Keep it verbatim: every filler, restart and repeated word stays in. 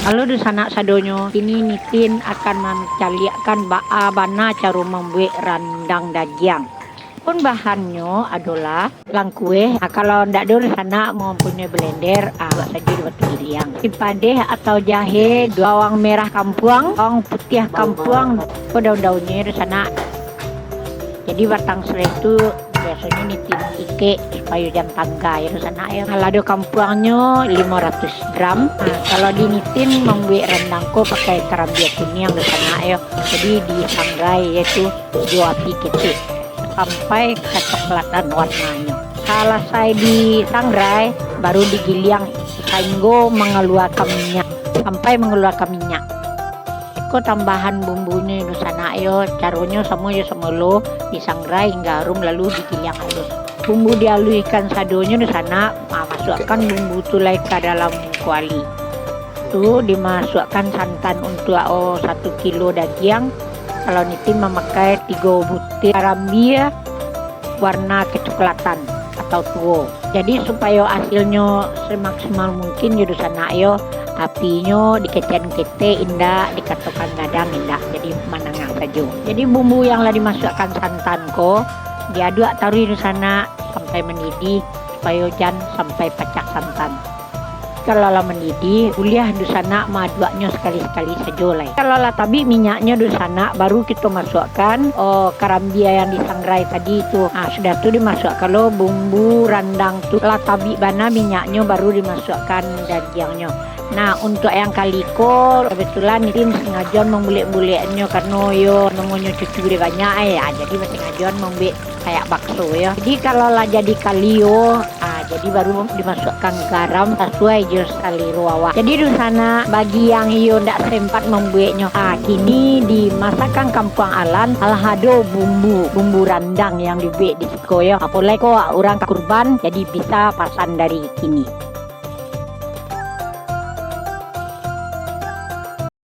Halo dunsanak sadonyo, kini Nitin akan mancaliakkan baa bana caro mambuek randang dagiang. Pun bahannyo adolah langkueh. Nah, kalau ndak ado dunsanak mampunyoi blender, ah, sajo di batu giliang. Sipadeh atau jahe, bawang merah kampuang, bawang putiah kampuang, ko daun-daunnyo dunsanak. Jadi batang serai tu biasonyo Nitin ikek supayo jan tanggai dunsanak yo. Lado kampuangnyo limo ratus gram. Nah, kalau di Nitin mambuek randang ko pakai karambia kuniang dunsanak yo. Jadi disangrai yo tu jo api ketek sampai kacoklatan warnanyo. Salasai disangrai, baru digiliang sainggo mangaluakan minyak, sampai mangaluakan minyak. Iko tambahan bumbunyo dunsanak yo, caronyo samo jo samolo, disangrai hingga harum lalu digiliang alus. Bumbu dialuihkan sadonyo dunsanak, ah, masuakkan bumbu tu lai ka dalam kuali. Tu dimasuakkan santan untuak, oh, satu kilo dagiang. Kalau Nitin mamakai tigo butir karambia warna kecoklatan atau tuo. Jadi supayo asilnyo semaksimal mungkin jo dunsanak yo, apinyo dikecekan ketek indak, dikatokan gadang indak, jadi manangah sajo. Jadi bumbu yang lah dimasuakkan santan ko diaduak taruih dunsanak sampai mandidih, supayo jan sampai pacah santan. Kalau lah mandidih, buliah dunsanak maaduaknyo sakali-sakali sajo lai. Kalau lah tabik minyaknyo dunsanak, baru kito masuakkan, oh, karambia yang disangrai tadi tu. Ah, sudah tu dimasuakkan lo bumbu randang tu. Lah tabik bana minyaknyo, baru dimasuakkan dagiangnyo. Nah, untuak yang kali ko, kebetulan Nitin sangajo mambulek-buleknyo karano yo namonyo cucu dek banyak, eh. Ah, jadi basangajo mambuek kayak bakso yo. Jadi kalau lah jadi kalio, ah, jadi baru dimasuakkan garam sasuai jo salero awak. Jadi dunsanak, bagi yang iyo ndak sempat mambueknyo, ah, kini di masakan Kampuang Alan, alah ado bumbu, bumbu randang yang dibuek di siko yo. Apolai ko urang ka kurban, jadi bisa pasan dari kini.